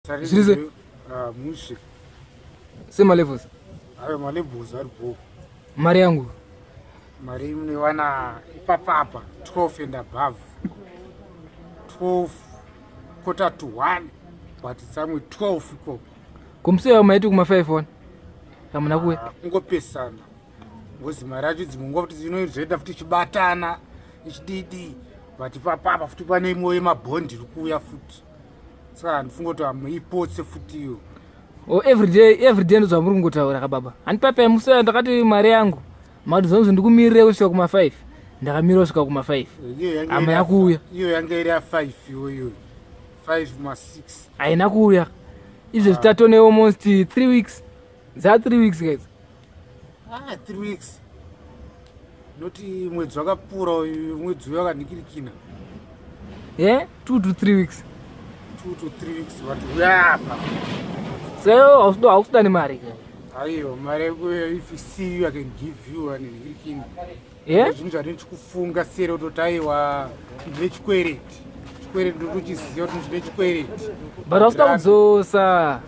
Zviri sei? Ah, mushe. Semalevels. Ayo malevels ari bho. Mari yangu. Mari munoiwana ipapapa 12 and above. 12 quarter to 1 but samwe 12 ikoko. Kumusiya maiti kuma 5 1. Hamuna kuuya. Ah, kungopesana. Ngozi mari yacho dzimwe nguva futi inozoenda futi ichibatana ichididi but ipapapa futi pane imwe yemabhondi iri kuuya futi. Saka handifunga kuti hamuipotse futi iyo. Oh, everyday everyday ndozvamuri kungotaura ka baba. Handipapai musoya ndakati mari yangu. Makati zonzi ndikumirire kusvika kuma 5. Ndakamira kusvika kuma 5. Hama yakuuya. Iyo yanga iri ya 5 iyoyo. 5 ma 6. Haina kuuya. Izvezvi tatone almost 3 weeks. Za 3 weeks guys. Ah, 3 weeks. Noti mwedzi wakapfuura uyu mwedzi uyu wakanhikirikina. Yeah, 2 to 3 weeks. 2 to 3 weeks but uya apa. So hausido hausido nemari. Aiwa mari if you see you I can give you anhikirikina. Yeah? Zvinhu zvandiri kufunga sere kutoti aiwa ndine chikwereti. Chikwereti ndotochiziva kuti ndine chikwereti. But hausido kudzosa.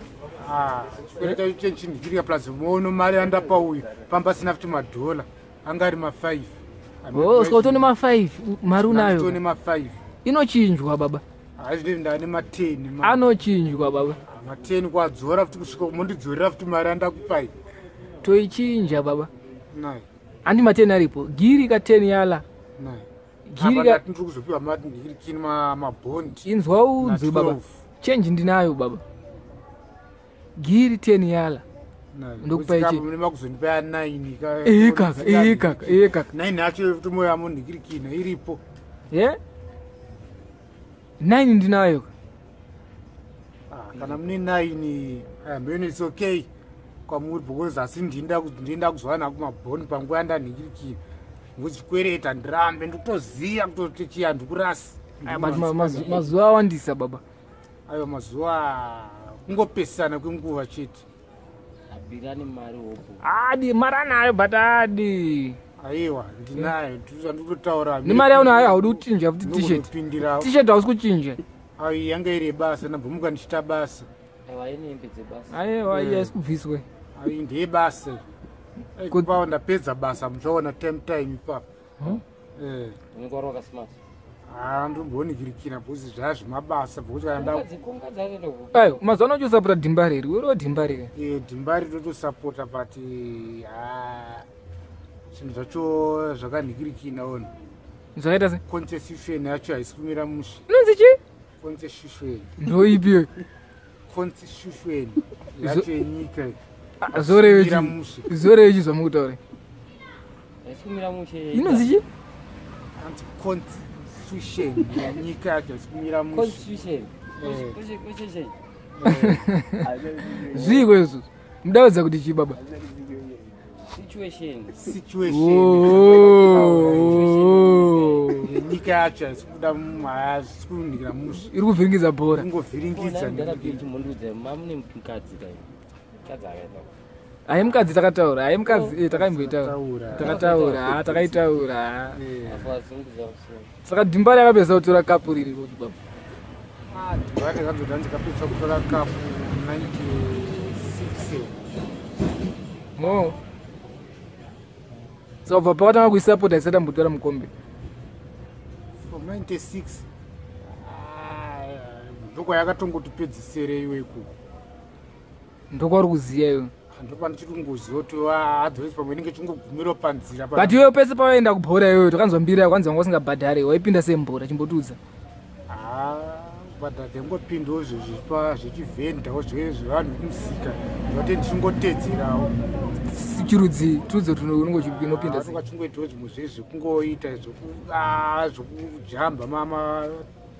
Ah, chikwereti chacho chenchindikirika plus muono mari yandapa uyu pamba sina futi madhola anga ari ma5. Oh, saka utone ma5 mari unayo. Tone ma5. Inochinjwa baba. Hazvinei ndane ma10. Anochinjwa baba. Ma10 kwadzora futi kusvika mondidzorera futi mari yandakupai. Toichinja baba. Nai. Handi ma10 aripo. Giri ka 10 yala. Nai. Giri ka ndiri kuzopiwa madhikirikini mabhondi. Inzwa unzwe baba. Change ndinayo baba. Giri 10 yala. Ndokupa ichi. Mune makuzondipa ya 9 ka. Eh kaka, eh kaka, eh kaka. 9 yacho futi moyo yamunhikirikina iripo. Yeah? 9 ndinayo. Ah, kana mune 9 mheno it's okay kwamuri because asi ndinda kuzowana kumabhoni panguva yandanhikirikina. Ngochikwereta ndirambe ndikutoziya kutoti chiya ndikurasi. But mazuva awandisa baba. Ayo mazuva kungopesana kwenguva chete. Abirani mari hopo. Adi mari anayo but adi. Aiwa ndinayo ndikutotaura. Nemari yaunayo haudi kuchinja futi t-shirt. T-shirt hausi kuchinja. Ai yanga iri yebasa ndabvomuka ndichita basa. Aiwa ine hembe dzebasa. Aiwa iya isi kubviswe. Ai ndeyebasa. Kupawo ndapedza basa muchaona time time ipapo. Eh. Unenge wari wakasmart. Ah ndombonikirikira because zvaya zvemabasa because kana nda Ayo mazuva ano uchisapota Dhimbari iri uriwo Dhimbari ka. Eh Dhimbari totosapota but ah zvinhu zvacho zvakanhikirikina ona. Zvakaita sei? Constitution yacho haisi kumira mushe. Inonzi chii? Constitution. Ndoipi? Constitution yacho yenyika. Zoreve chii? Zoreve chii zvamukutaura? Haisi kumira mushe. Inonzi chii? Anzi constitution yenyika yacho haisi kumira mushe. Constitution. Constitution. Zviiko izvo? Mudaudza kuti chii baba? Situation. Situation. Yenyika yacho haisi kuda haisi kunikira mushe. Iri kuvhiringidza bhora. Kungovhiringidza. Ndakabhichimhondudza mamune mukadzi kai. Mukadzi akaita. Hayi mukadzi takataura, hayi mukadzi takaimboitaura. Takataura, takaitaura. Saka Dhimbari akapedza kutora kapu riri kuti baba. Ah, Dhimbari akazoti kapedza kutora kapu 96. Mo. Saka kubva pawatanga kuisapota isati ambotora mukombe. From 96. Ndokwayakatongotipedzisere iwe ikoko. Ndokwauri kuziya iwe. Ndopandichiri kungoziva kuti adzoisi pamwe inenge ichingogumira panzira. But iwe pese pawaenda kubhora iweyo takanzwa mbiri yako kwanzi wanga usingabhadhare waipinda sei mubhora chimbotiudza. Ah, kubhadhara ndingopindawo zvezvipa zvechivhendawo zvevanhu vemusika ndoti ndichingotedzerawo. Chirudzi tiudze kuti unongopinda sei. Unongoitawo zvimwe zvezvekungoita zvekujamba mama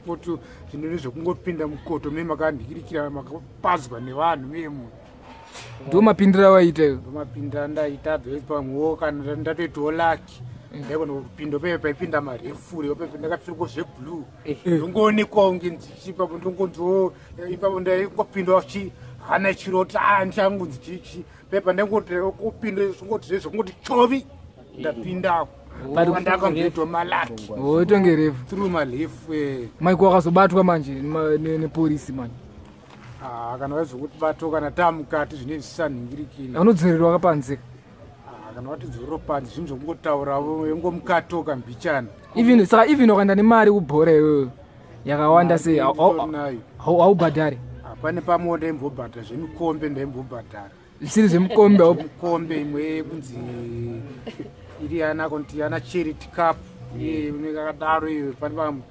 kuti zvinhu nezvekungopinda mukoto me makandikirikira makapazwa nevanhu memo. Ndo mapindira waita iwe. Ndo mapindira ndaita pamwewo kana ndatoitawo lucky. Ndaigona kupinda pepe paipinda marefuri pepe ndakapfeka zveblue. Ndongoonekwawo ngenzichi ipapo ndongonziwo ipapo ndaingopindawo chi hana chirota ndichangonzi chichi pepa ndaingoti kupinda zvingoti zvezvekungoti chovi ndapindawo. Ndakamboitwa malaki. Woitonge refu. Through malefu. Maiko wakazobatwa manje nepolisi manje. Ah, kana vazokuti bato kana taamukati zvinenge zvisanhingirikini. Unodzorerwa kapanze. Ah, kana vatidzorero panze, zvinhu zvokungotauravo yongomukatoka mbichana. Even saka, even ukaenda nemari kubhora iyoyo yakawanda sei, nayo haubhadhari? Hapane pamwe ndaimbobhadhara zvemikombe, ndaimbobhadhara. Zvisiri zvemukombe Mukombe imwe yekunzi iri yana konti yana Charity Cup, iye inenge yakadaro iyo. Pane pamwe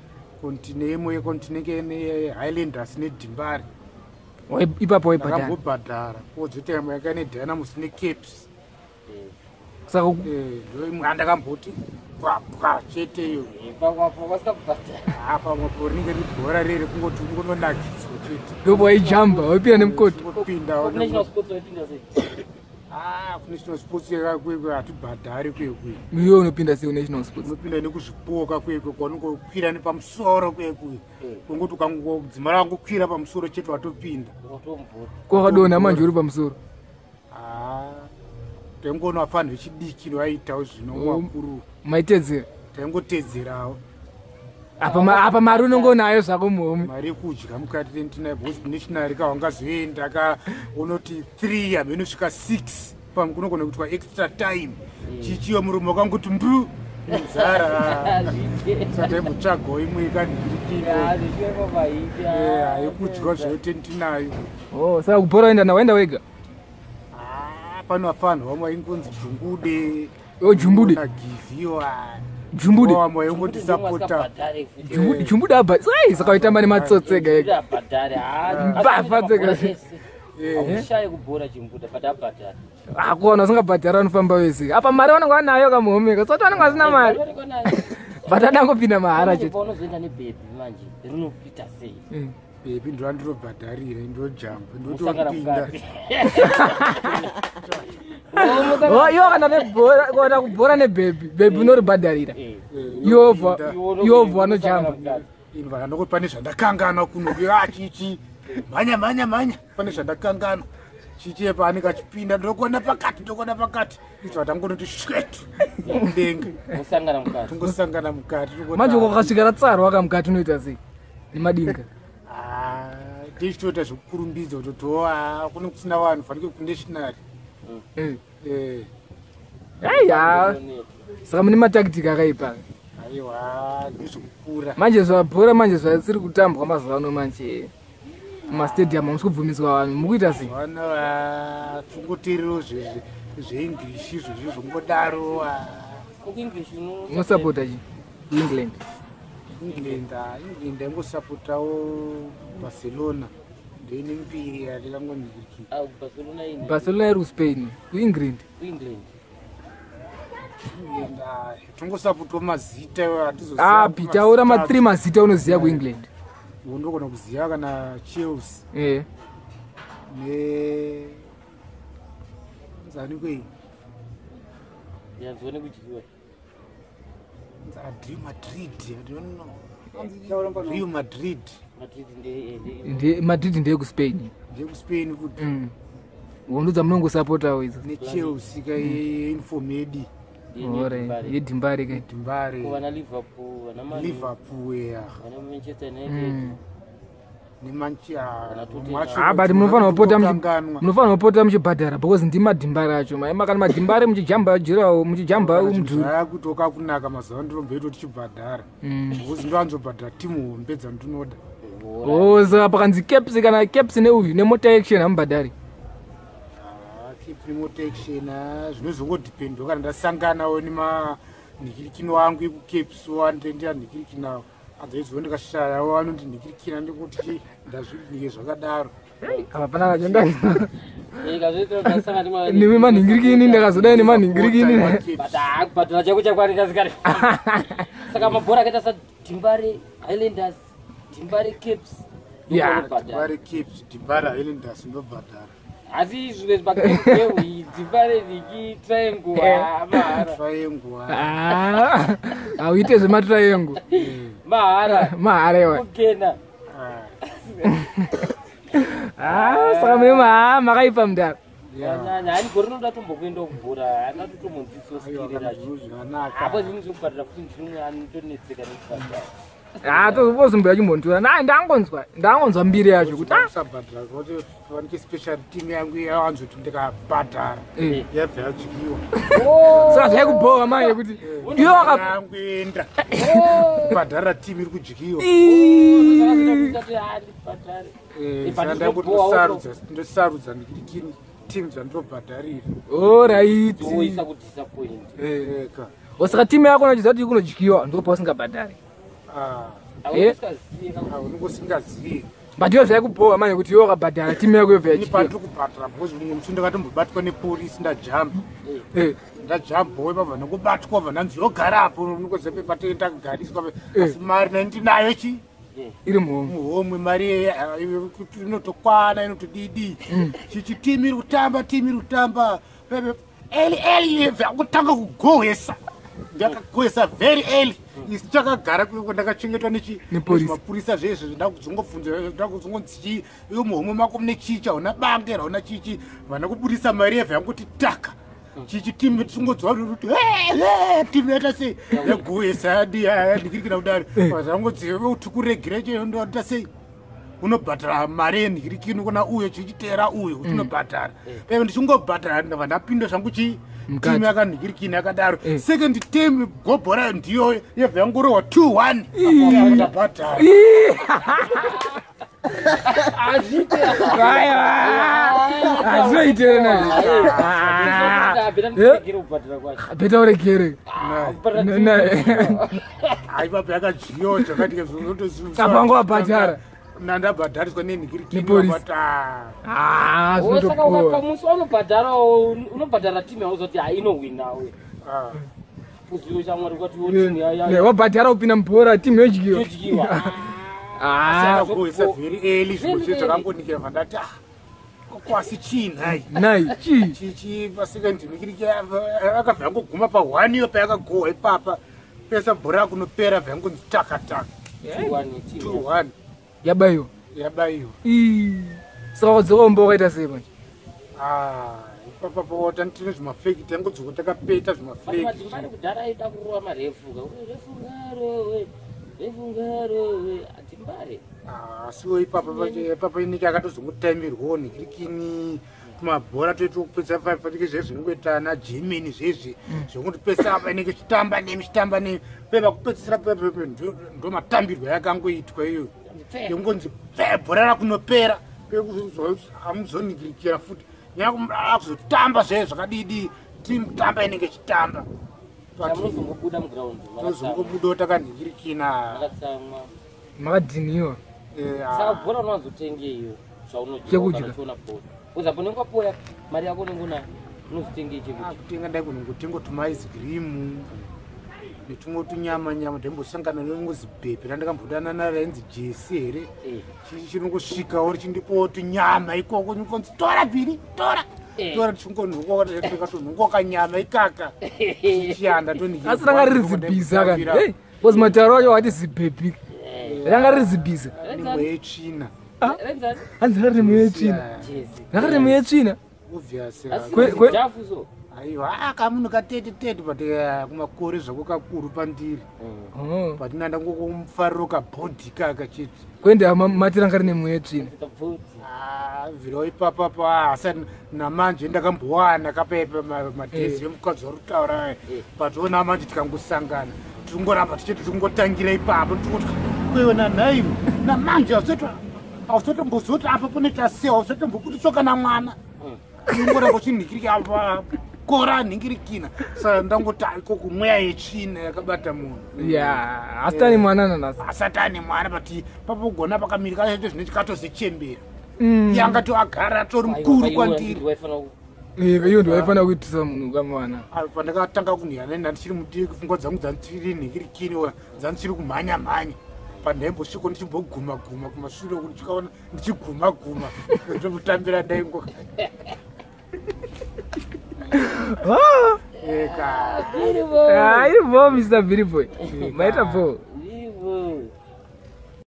konti neimwe konti inenge neHighlanders neDimbare. Ipapo waibhadhara? Ndakambobhadhara. Kwozoita imwe yanga neDynamos neCaps. Saka Ndo imwe andakamboti bwabwa chete iyo. Vasingakubhadhara. Pamwe po rinenge ribhora rere kungoti ungononakidzwa chete. Ndopo waijamba, waipinda nemukoto. Kungopinda. National Sports waipinda sei? Ah, kuNational Sports kwekwe hatibhadhari kwekwe. Iwe unopinda sei kuNational Sports? Unopinda nekuzvipoka kwekwe, kwaunongokwira nepamusoro kwekwe, kungoti ukangodzimara wangokwira pamusoro chete, watopinda. Watombora. Kwakadonha manje uri pamusoro? Ah, taingoona vafanhu vechidiki vaitawo zvino vakuru. Maitedzera? Taingotedzerawo. Apa apa mari unonge unayo zvako muhomwe? Mari yekudya mukati tinayo, because national ka wangazoenda ka unoti 3 hamene 6, pamwe kunogona kuitwa extra time, chichiyo murume wakangoti mbu nzara. Saka taimbotsvagawo imwe kanhirikino yekudya zvayo tinayo. Oh, saka kubhora waenda waenda wega? Ah, pano vafanhu vamwe vaingonzi Jungude. O, Jumbude. Nagivhiwa. Jumbude. Vamwe vaingotisapota. Jumbude abha sai, saka waitamba nematsotsi ega ega. Abhadhare. Mbavha dzega. Aushaye kubhora Chimbuda, but abhadhare. Akuona usingabhadhara vanofamba vese. Apa mari vanenge vanayo kamuhomeka, soti vanenge vasina mari, but adangopinda mahara chete. Paunozoenda nebhebhi manje rinopita sei? Bhebhi ndo andinobhadharira, ndojamba. Musangana Ndotopinda. mukati. Oh, iwe kana nebhora, kana kubhora nebhebhi, bhebhi unoribhadharira? Yovha yovha anojamba. Inva nokuti pane zvandakanganwa kuno, ah, chichi mhanya mhanya mhanya, pane zvandakanganwa chichi paanenge achipinda, ndokona pakati, ndokona pakati, izva tangonoti shwetu mudenga. Musangana mukati. Tongosangana mukati tongoti, Manje ah, ukakasvika ratsarwa kamukati unoita sei nemadinga? Ah, tichitoita zvekukurumbidza kutoti ah, kune kusina vanhu fanike kunational. Aiya, saka mune matactic akaipa. Aiwa, ndezvekukura. Manje zvabhora manje zvasiri kutambwa mazuva ano manje, mumastadium hamusi kubvumidzwa vanhu, mukuita sei? Vana tungoteerero zveEnglish izvozvi zvongodaro, ah. KuEnglish? Unosapota chi England? England, ah, England aingosapotawo Barcelona, ndoine mbiri yatingangonhiriki. Barcelona ini? Barcelona iri kuSpain, kuEngland? KuEngland. England, ah, tongosapotawo mazita iwayo, hatizoziva. Api, taura ma3 mazita unoziva kuEngland. Ndogona kuziva kana Chelsea ne zani kwei. Yanzwa nekudyiwa. Real Madrid, I don't know. Real Madrid. Madrid nde Madrid ndeyekuSpain. NdeyekuSpain futi. Hondo dzamunongosapotawo idzo. NeChelsea kauniform yedi. Ore yeDimbare kai. Dimbare. Vana Liverpool, vana Man U, Liverpool ya. Vana Manchester United. Nemanchester. Ah, but munofanira kupota munofanira kupota muchibhadhara because ndimadhimbare acho maima, kana madhimbare muchijamba jirawo, muchijamba mudhuri. Zvayakuti wakakunaka mazuva ndiromboito tichibhadhara, because ndoanzobhadhara timu hombe dzandinoda. Oh, saka pakanzi Caps, kana Caps neuyu nemota action, hamubhadhari? Caps nemota action, zvinozongodhipendwa kana ndasanganawo nemanhikirikino angu ekuCaps, wandendera nhikirikinawo adzoidziwo, ndikashayawo anondinhikirikina ndikuti ndazvinike zvakadaro. Apa pana kachonda nemi manhingirikini, ndakazodai nemanhingirikini. Kubhadhara chako chakwarikasikari. Saka mabhora akaita saDimbare Highlanders, Dimbare Caps? Yeah. Dimbare Caps, Dimbare Highlanders ndobhadhara. Asi zvimwe Dimbare niki Triangle, mahara. Triangle. Ah, hauite zvematriangle. Mahara. Mahara iwa. Kugena. Ah, saka mune makaipa mudaro. Nyanya hani gore rinoda tombokuenda kubhora, hana totomonziso skiri racho Zvinhu zvakanaka. Apo zvinhu zvekubhadhara futi, ndimwe anotonetseka nekubhadhara. Tozomboya chimbonditora. Ndangonzwa mbiri yacho kuti kusabhadhara kuti fanike special team yangu yawanzoti ndikabhadhara yabva yadyiwa. Saka zvaikubhowa manje kuti iwe yangu enda kubhadhara team iri kudyiwa. Ndosarudza ndikini team dzandinobhadharira. Alright. Oisa kudisappoint. Saka timu yako unochiziva kuti kunodyiwa ndipo pausingabhadhari. Unenge usingazivi. But iwe zvaikubhowa manje kuti iwe wakabhadhara timu yako yobva yadyiwa. Pandiri kubhadhara because mumwe musi ndakatombobatwa nepolisi ndajamba. Ndajambowe pabva nekubatwa bva ndanzi yogarapo unongoziva patendagariswa asi mari nandinayo chi iri muhomwe. Muhomwe mari inotokwana inotodidi. Chichi timu iri kutamba timu iri kutamba. Early early kutanga kugohwesa. Ndakagohwesa very early. Isu takagara ndakachengetwa nemapurisa zvezvo ndakuzongobvunza ndakuzongonzi iwe muhomwe mako mune chichi hauna bange hauna chichi vana kubudisa mari yebva yangoti taka. Chichi timu tingodzwa kuti timu yaita sei yagohwesa yandikirikira kudaro zvangonzi kuti kuregera ndoita sei unobhadhara mari yenhirikini kuna uyo chichiteera uyo kuti unobhadhara paive ndichingobhadhara ndabva ndapinda zvangu chi timu yakanhirikini yakadaro second team gobhora ndiyo yebva yangorohwa 2-1 ndabhadhara. Hazvinoitire bheta uregere. Aipapo yakadyiwa zvakati apango wabhadhara. Ndabhadhariswa nenhikirikini. Saka musi waunobhadharawo unobhadhara timu yauzoti hainohwinawe. Uziwe shamwari kuti timu wabhadhara kupinda mubhora timu yodyiwa. Yodyiwa. Akagohwesa very early zvimwe zve zvakangonikira vandati kwasi chii nhai. Nhai chii? Chichi pasecond nhikiriki akabva yangoguma pa1 iyo payakagohwa ipapa pesa bhora kunopera bva yangonzi taka taka. 2-1. Yabayiwa. Yabayiwa. Saka wadzoka kumba wakaita sei manje? Ipapapo tine zvimafleki tangodzoka takapeta zvimafleki. Madzimai kudhara aida kurova marefu. Refu ngarowe. Refu ngarowe. Atimbare. Asiwo ipapa inenge akatozongotaimirwawo nhikirikini tumabhora toitokupedza fanike zvezvi zvinongoita ana Germany zvezvi zvekundipesa apa inenge ichitamba nemi ichitamba nemi peba kupedzisira pepepe ndo matambirwo yakangoitwa iyo yongonzi pfe bhora rakunopera amuzonhikirikira futi nyaya akuzotamba zvezvo zvakadidi timu tamba inenge ichitamba. Munozongobuda muground. Tozongobudawo takanhikirikina. Makatsamwa. Makadhiniwa. Saka bhora unowanzotengeiyo zvaunodya Chekudya. kana uchiona bhora? Because apo unenge wapoya mari yako unenge unayo unozotengei chekudya? Kutenga ndai kunongotenga tumaice cream netumwe tunyama nyama ndaimbosangana nengozi bhebhi randakambodana rainzi Jesi here chinongosvikawo richindipawo tunyama ikoko nikonzi tora bhiri tora tora tichingonhongoka kanyama ikaka chichiyanda. Asi ranga riri zibhiza kani? Hey, because matauro acho wati zibhebhi. Ranga riri zibhiza. Nemwe yetsvina. Renzani? Hanzi ranga riri mweya yetsvina. Jesi. Ranga riri mweya yetsvina. Obvious. Asi jafu so. Aiwa kamunhu katete tete but kumakore zvako kakuru pandiri. Oh. But nandangomufariro kabhodhi kaka chete. Kwenda mati ranga rine mweya yetsvina. Kabvudzi. Bvirawo ipapapa asati namanje ndakambowana kapepa madhezi emukadzi wari kutaura but ona manje tikangosangana tingoramba tichiti tingotangira ipapo tingoti kweiwe nanhaiwe namanje hausotombozoti apa panoita sei hausotombobudiswa kana mwana ingoramba uchinhikirika apa kora nhingirikina saka ndangoti ikoko mweya yetsvina yakabata munhu. Ya, asi tane mwana nanhasi. Asati ane mwana but papogona pakamirika acho zvine chikatozechembera yanga toagara atori mukuru kwandiri. Waifanira Iyo ndo waifanira kuitisa munhu kamwana. Pandakatanga kunhiyana ndandichiri mudiki pfungwa dzangu dzandichiri nhingirikini dzandichiri kumhanya mhanya pandaimbosviko ndichimboguma guma kumashure uku ndichikaona ndichiguma guma ndomutambira ndaingo eka. Ah, iri bho Mr Billyboy. Maita bho.